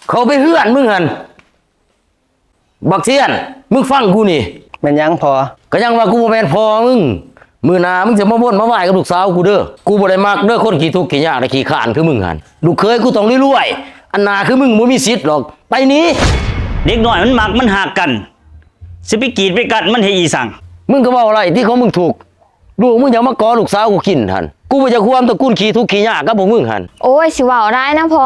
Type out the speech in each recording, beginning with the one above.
ເຂົ້າໄປເຮືອນມຶງຫັ້ນ. ບັກທຽນ, ມຶງຟັງກູນີ້. ແມ່ນຫຍັງພໍ່? ກະຍັງວ່າກູບໍ່ແມ່ນພໍ່ມຶງ. ມື້ໜ້າມຶງຈະມາວົນມາວາຍກັບລູກສາວກູເດີ. ກູບໍ່ໄດ້ມັກເດີຄົນຂີ້ທຸກຂີ້ຍາກ ແລະ ຂີ້ຄ້ານຄືມຶງຫັ້ນ. ລູກເຂີຍກູຕ້ອງລວຍໆ. ອັນໜ້າຄືມຶງບໍ່ມີສິດດອກ. ໄປໜີ. ເດັກນ້ອຍມັນມັກມັນຮັກກັນ ຊິໄປກີດໄປກັດມັນເຮັດອີ່ສັງ? ມຶງກະເວົ້າໄດ້ຕິ ຂອງມຶງທຸກ. ລູກມຶງຢາກມາເກາະລູກສາວກູກິນຫັ້ນ. ກູບໍ່ຢາກຮ່ວມຕະກຸນຂີ້ທຸກຂີ້ຍາກກັບພວກມຶງຫັ້ນ. ໂອ້ຍ ຊິເວົ້າຫຼາຍນະພໍ່,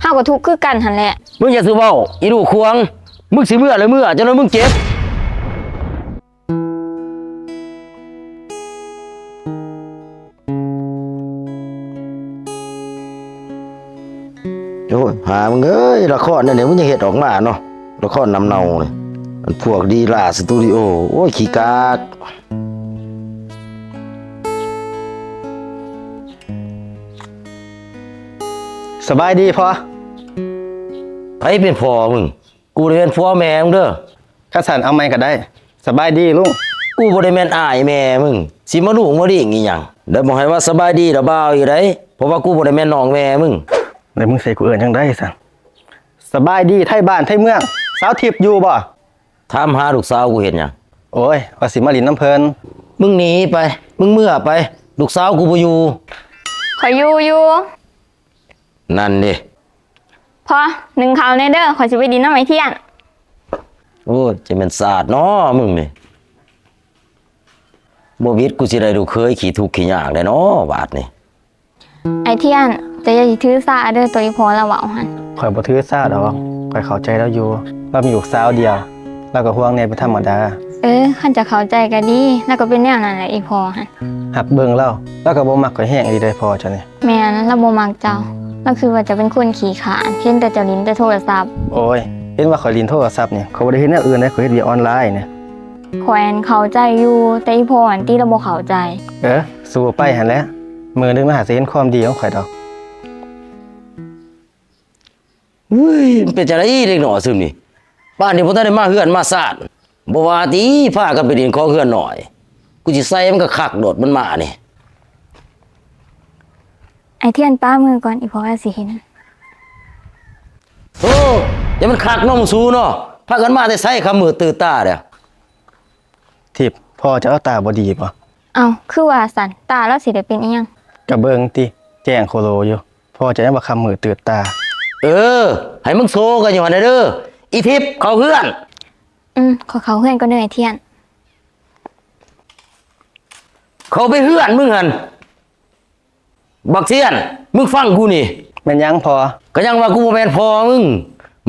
ເຮົາກໍທຸກຄືກັນຫັ້ນແຫຼະ. ມຶງຢ່າຊິເວົ້າ ອີລູກຂວາງ, ມຶງຊິເມືອແລ້ວເມືອ ຈັ່ງນັ້ນມຶງເຈັບ. ໂອ້ຍ ຫາມຶງເອີຍ, ລະຄອນແນວນີ້ມຶງຍັງເຮັດອອກມາເນາະ, ລະຄອນນ້ຳເນົ່ານີ້. ອັນພວກດີລາສະຕູດິໂອ ໂອ້ຍ ຂີ້ກາກ. ສະບາຍດີພໍ່. ໃຜເປັນພໍ່ມຶງ? ກູໄດ້ແມ່ນຜົວແມ່ມຶງເດີ. ຄັນຊັ້ນເອົາໃໝ່ກໍໄດ້. ສະບາຍດີລຸງ. ກູບໍ່ໄດ້ແມ່ນອ້າຍແມ່ມຶງ, ຊິມາລຸງມາລິງອີ່ຫຍັງ? ແລ້ວບໍ່ໃຫ້ວ່າສະບາຍດີລະບ່າວອີກໄດ໋, ເພາະວ່າກູບໍ່ໄດ້ແມ່ນນ້ອງແມ່ມຶງ. ແລ້ວມຶງຊິໃຫ້ກູເອີ້ນຈັ່ງໃດຊັ້ນ? ສະບາຍດີໄທບ້ານໄທເມືອງ, ສາວທິບຢູ່ບໍ່? ຖາມຫາລູກສາວກູເຮັດຫຍັງ? ໂອ້ຍ ວ່າຊິມາຫຼິ້ນນຳເພິ່ນ. ມຶງໜີໄປ, ມຶງເມືອໄປ, ລູກສາວກູບໍ່ຢູ່. ຂ້ອຍຢູ່ຢູ່. ນັ້ນເດ. ພໍ່, ໜຶ້ງເຂົ້າແດ່ເດີ, ຂ້ອຍຊິໄປຫຼິ້ນນຳໄອ້ທຽນ. ໂອ້ຍ ຈະແມ່ນຊາດເນາະມຶງນີ້. ບໍ່ວິດກູຊິໄດ້ລູກເຂີຍຂີ້ທຸກຂີ້ຍາກແດ່ເນາະບາດນີ້. ໄອ້ທຽນ, ເຈົ້າຢ່າຊິຖືສາເດີ ໂຕອີພໍ່ລາວເວົ້າຫັ້ນ. ຂ້ອຍບໍ່ຖືສາດອກ, ຂ້ອຍເຂົ້າໃຈລາວຢູ່. ລາວມີລູກສາວດຽວ, ລາວກໍຫ່ວງແດ່ເປັນທຳມະດາ. ເອີ, ຄັນເຈົ້າເຂົ້າໃຈກໍດີ, ລາວກໍເປັນແນວນັ້ນແຫຼະ ອີພໍ່ຫັ້ນ. ຮັກເບິ່ງລາວ, ລາວກໍບໍ່ມັກຂ້ອຍແຮງອີ່ຫຼີເດ້ພໍ່ເຈົ້ານີ້. ແມ່ນ, ລາວບໍ່ມັກເຈົ້າ. ລາວຄິດວ່າເຈົ້າເປັນຄົນຂີ້ຄ້ານ, ເຫັນແຕ່ເຈົ້າຫຼິ້ນແຕ່ໂທລະສັບ. ໂອ້ຍ, ເຫັນວ່າຂ້ອຍຫຼິ້ນໂທລະສັບນີ້, ຂ້ອຍບໍ່ໄດ້ເຮັດແນວອື່ນເດ້, ຂ້ອຍເຮັດວຽກອອນລາຍນີ້. ຂ້ອຍຫັ້ນເຂົ້າໃຈຢູ່, ແຕ່ອີພໍ່ຫັ້ນຕິລາວບໍ່ເຂົ້າໃຈ. ເອີ, ສູ້ໄປຫັ້ນແຫຼະ, ມື້ໜຶ່ງລາວຫາຊິເຫັນຄວາມດີຂອງຂ້ອຍດອກ. ເຮີ້ຍ, ມັນເປັນຈັ່ງໃດເດັກນ້ອຍຊຸມນີ້? ປານນີ້ບໍ່ທັນໄດ້ມາເຮືອນມາຊານ, ບໍ່ວ່າຕິ ພາກັນໄປຫຼິ້ນຂອງເຮືອນນ້ອຍ. ກູຊິໃສ່ມັນຄັກໆໂລດ ມັນມານີ້. ໄອ້ທຽນ ປະມືກ່ອນ, ອີ່ພໍ່ລາວຊິເຫັນ. ໂທ້, ຢ່າມັນຄັກເນາະ ໝູ່ສູເນາະ, ພາກັນມາແຕ່ໃສ ຄ່ຳມືດຕື່ນຕາເດ. ທິບ, ພໍ່ເຈົ້າເອົາຕາບໍ່ດີບໍ? ເອົ້າ, ຄືວ່າຊັ້ນ, ຕາລາວຊິໄດ້ເປັນອີ່ຫຍັງ? ກະເບິ່ງຕິ, ແຈ້ງໂຄໂລຢູ່, ພໍ່ເຈົ້າຍັງວ່າຄ່ຳມືດຕື່ນຕາ. ເອີ, ໃຫ້ມຶງໂຊກັນຢູ່ຫັ້ນແຫຼະເດີ. ອີທິບ, ເຂົ້າເຮືອນ. ອືມ, ຂໍເຂົ້າເຮືອນກ່ອນເດີ ອ້າຍທຽນ. ເຂົ້າໄປເຮືອນມຶງຫັ້ນ. ບັກທຽນ, ມຶງຟັງກູນີ້. ແມ່ນຫຍັງພໍ່? ກະຍັງວ່າກູບໍ່ແມ່ນພໍ່ມຶງ.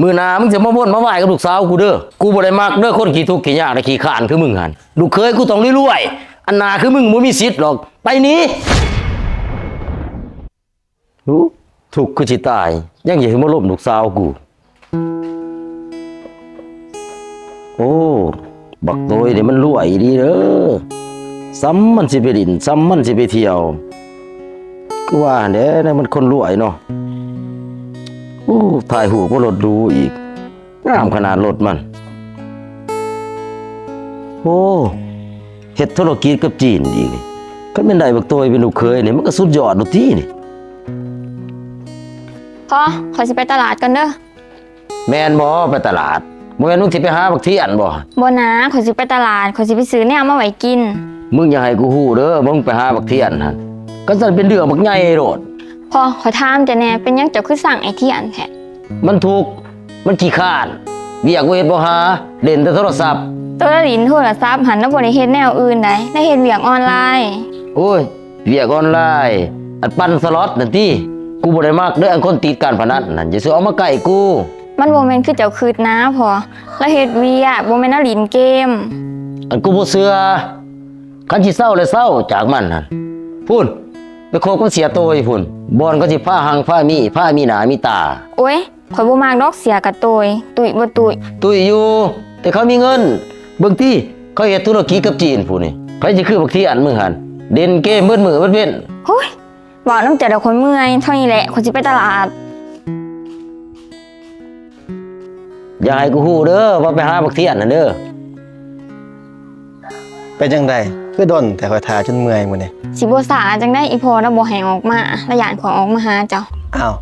ມື້ໜ້າມຶງຈະມາວົນມາວາຍກັບລູກສາວກູເດີ. ກູບໍ່ໄດ້ມັກເດີຄົນຂີ້ທຸກຂີ້ຍາກ ແລະ ຂີ້ຄ້ານຄືມຶງຫັ້ນ. ລູກເຂີຍກູຕ້ອງລວຍໆ. ອັນໜ້າຄືມຶງບໍ່ມີສິດດອກ. ໄປໜີ. ໂອ້ ທຸກຄືຊິຕາຍ, ຍັງຢາກໃຫ້ມາລົມລູກສາວກູ. ໂອ້ ບັກໂຕຍນີ້ມັນລວຍອີ່ຫຼີເດີ. ສ່ຳມັນຊິໄປຫຼິ້ນ, ສ່ຳມັນຊິໄປທ່ຽວ. ຄືວ່າຫັ້ນແຫຼະ, ແນວມັນຄົນລວຍເນາະ. ໂອ້ ຖ່າຍຮູບກັບລົດຫຼູອີກ. ງາມຂະໜາດລົດມັນ. ໂອ້ ເຮັດທຸລະກິດກັບຈີນອີກນີ້. ຄັນແມ່ນໄດ້ບັກໂຕຍເປັນລູກເຂີຍນີ້ ມັນກໍສຸດຍອດໂລດຕິນີ້. ພໍ່, ຂ້ອຍຊິໄປຕະຫຼາດກ່ອນເດີ. ແມ່ນບໍ່? ໄປຕະຫຼາດ? ບໍ່ແມ່ນມຶງຊິໄປຫາບັກທຽນບໍ່? ບໍ່ນາ, ຂ້ອຍຊິໄປຕະຫຼາດ, ຂ້ອຍຊິໄປຊື້ແນວມາໄວ້ກິນ. ມຶງຢ່າໃຫ້ກູຮູ້ເດີວ່າມຶງໄປຫາບັກທຽນຫັ້ນ. ຄັນຊັ້ນເປັນເລື່ອງບັກໃຫຍ່ໂລດ. ພໍ່, ຂ້ອຍຖາມເຈົ້າແດ່, ເປັນຫຍັງເຈົ້າຄືຊັງໄອ້ທຽນແທ້? ມັນທຸກ, ມັນຂີ້ຄ້ານ, ວຽກບໍ່ເຮັດບໍ່ຫາ, ຫຼິ້ນແຕ່ໂທລະສັບ. ໂຕລະຫຼິ້ນໂທລະສັບຫັ້ນ, ລາວບໍ່ໄດ້ເຮັດແນວອື່ນໃດ, ລາວເຮັດວຽກອອນລາຍ. ໂອ້ຍ, ວຽກອອນລາຍ, ອັນປັ່ນສະລັອດນັ້ນຕິ. ກູບໍ່ໄດ້ມັກເດີ ອັນຄົນຕິດການພະນັນນັ້ນ, ຢ່າສູ່ເອົາມາໃກ້ກູ. ມັນບໍ່ແມ່ນຄືເຈົ້າຄິດນາພໍ່, ລາວເຮັດວຽກ, ບໍ່ແມ່ນລາວຫຼິ້ນເກມ. ອັນກູບໍ່ເຊື່ອ, ຄັນຊິເຊົາແລ້ວເຊົາຈາກມັນຫັ້ນ. ພຸ້ນ, ໄປຄົບກັບເສຍໂຕຍພຸ້ນ, ບ່ອນເຂົາຊິພາຮັ່ງພາມີ, ພາມີໜ້າມີຕາ. ໂອ້ຍ, ຂ້ອຍບໍ່ມັກດອກເສຍກັບໂຕຍ, ຕຸ້ຍບໍ່ຕຸ້ຍ? ຕຸ້ຍຢູ່, ແຕ່ເຂົາມີເງິນ. ເບິ່ງຕິ, ເຂົາເຮັດທຸລະກິດກັບຈີນພຸ້ນນີ້. ໃຜຊິຄືບັກທຽນມຶງຫັ້ນ, ຫຼິ້ນເກມເບິດມື້ເບິດເວັນ. ໂອ້ຍ, ເວົ້ານຳເຈົ້າແລ້ວຂ້ອຍເມື່ອຍ, ເທົ່ານີ້ແຫຼະ, ຂ້ອຍຊິໄປຕະຫຼາດ. ຢ່າໃຫ້ກູຮູ້ເດີວ່າໄປຫາບັກທຽນຫັ້ນເດີ. ເປັນຈັ່ງໃດ ຄືດົນແທ້ ຂ້ອຍຖ້າຈົນເມື່ອຍມື້ນີ້. ຊິບໍ່ຊ້າຈັ່ງໃດ, ອີ່ພໍ່ລາວບໍ່ໃຫ້ອອກມາ, ລາວຢ້ານຂ້ອຍອອກມາຫາເຈົ້າ. ອ້າວ,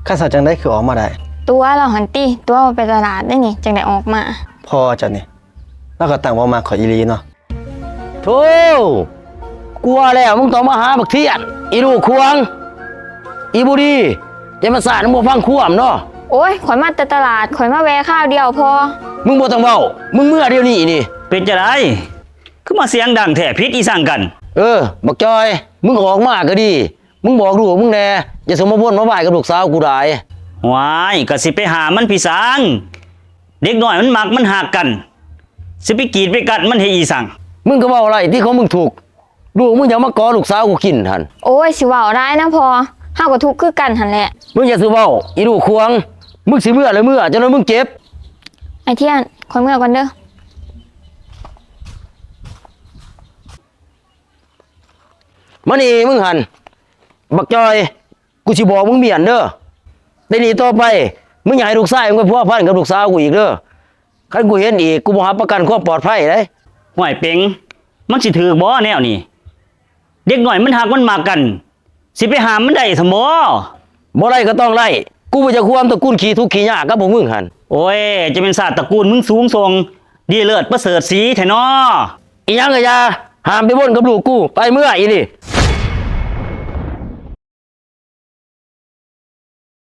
ຄັນຊັ້ນຈັ່ງໃດຄືອອກມາໄດ້? ຕົວະລາວຫັ້ນຕິ ຕົວະວ່າໄປຕະຫຼາດເດ້ນີ້ ຈັ່ງໄດ້ອອກມາ. ພໍ່ເຈົ້ານີ້ ລາວກໍຕັ້ງເປົ້າໝາຍຂ້ອຍອີ່ຫຼີເນາະ. ໂທ້ ກູວ່າແລ້ວ ມຶງຕ້ອງມາຫາບັກທຽນ ອີລູກຂວາງ ອີບໍ່ດີ ຈະມາສ້າງນຳບໍ່ຟັງຄວາມເນາະ. ໂອ້ຍ ຂ້ອຍມາແຕ່ຕະຫຼາດ ຂ້ອຍມາແວ່ຄາວດຽວພໍ. ມຶງບໍ່ຕ້ອງເວົ້າ ມຶງເມືອດຽວນີ້ນີ້. ເປັນຈັ່ງໃດ ຄືມາສຽງດັງແທ້ ຜິດອີ່ສັງກັນ? ເອີ ບັກຈ່ອຍ ມຶງອອກມາກໍດີ ມຶງບອກລູກມຶງແດ່ ຢ່າສົມມາວົນມາວາຍກັບລູກສາວກູຫຼາຍ. ຫວຍ ກໍຊິໄປຫ້າມມັນພີ່ສັງ ເດັກນ້ອຍມັນມັກມັນຮັກກັນ ຊິໄປກີດໄປກັດມັນເຮັດອີ່ສັງ? ມຶງກໍເວົ້າໄດ້ຕິ ຂອງມຶງທຸກ ລູກມຶງຢາກມາເກາະລູກສາວກູກິນຫັ້ນ. ໂອ້ຍ ຊິເວົ້າຫຼາຍນະພໍ່ ເຮົາກໍທຸກຄືກັນຫັ້ນແຫຼະ. ມຶງຢ່າສູ່ເວົ້າ ອີລູກຂວາງ ມຶງຊິເມືອແລ້ວເມືອ ຈັ່ງນັ້ນມຶງເຈັບ. ອ້າຍທຽນ ຂ້ອຍເມືອກ່ອນເດີ້. ມານີ້ມຶງຫັ້ນ ບັກຈ່ອຍ ກູຊິບອກມຶງໝ້ຽນເດີ້ ແຕ່ນີ້ຕໍ່ໄປ ມຶງຢ່າໃຫ້ລູກຊາຍມຶງໄປພົວພັນກັບລູກສາວກູອີກເດີ້. ຄັນກູເຫັນອີກ ກູບໍ່ຮັບປະກັນຄວາມປອດໄພເດ້. ຫ້ວຍເປັງ ມັນຊິຖືກບໍ່ແນວນີ້? ເດັກນ້ອຍມັນຮັກມັນມັກກັນ ຊິໄປຫ້າມມັນໄດ້ຊັ້ນບໍ່? ບໍ່ໄດ້ກໍຕ້ອງໄດ້ ກູບໍ່ຢາກຮ່ວມຕະກູນຂີ້ທຸກຂີ້ຍາກກັບພວກມຶງຫັ້ນ. ໂອ້ຍ ຈະແມ່ນຊາດຕະກູນມຶງສູງສົ່ງ ດີເລີດປະເສີດສີແທ້ນໍ. ອີຫຍັງກໍຢ່າ ຫ້າມໄປວົນກັບລູກກູ ໄປເມືອອີ່ນີ້.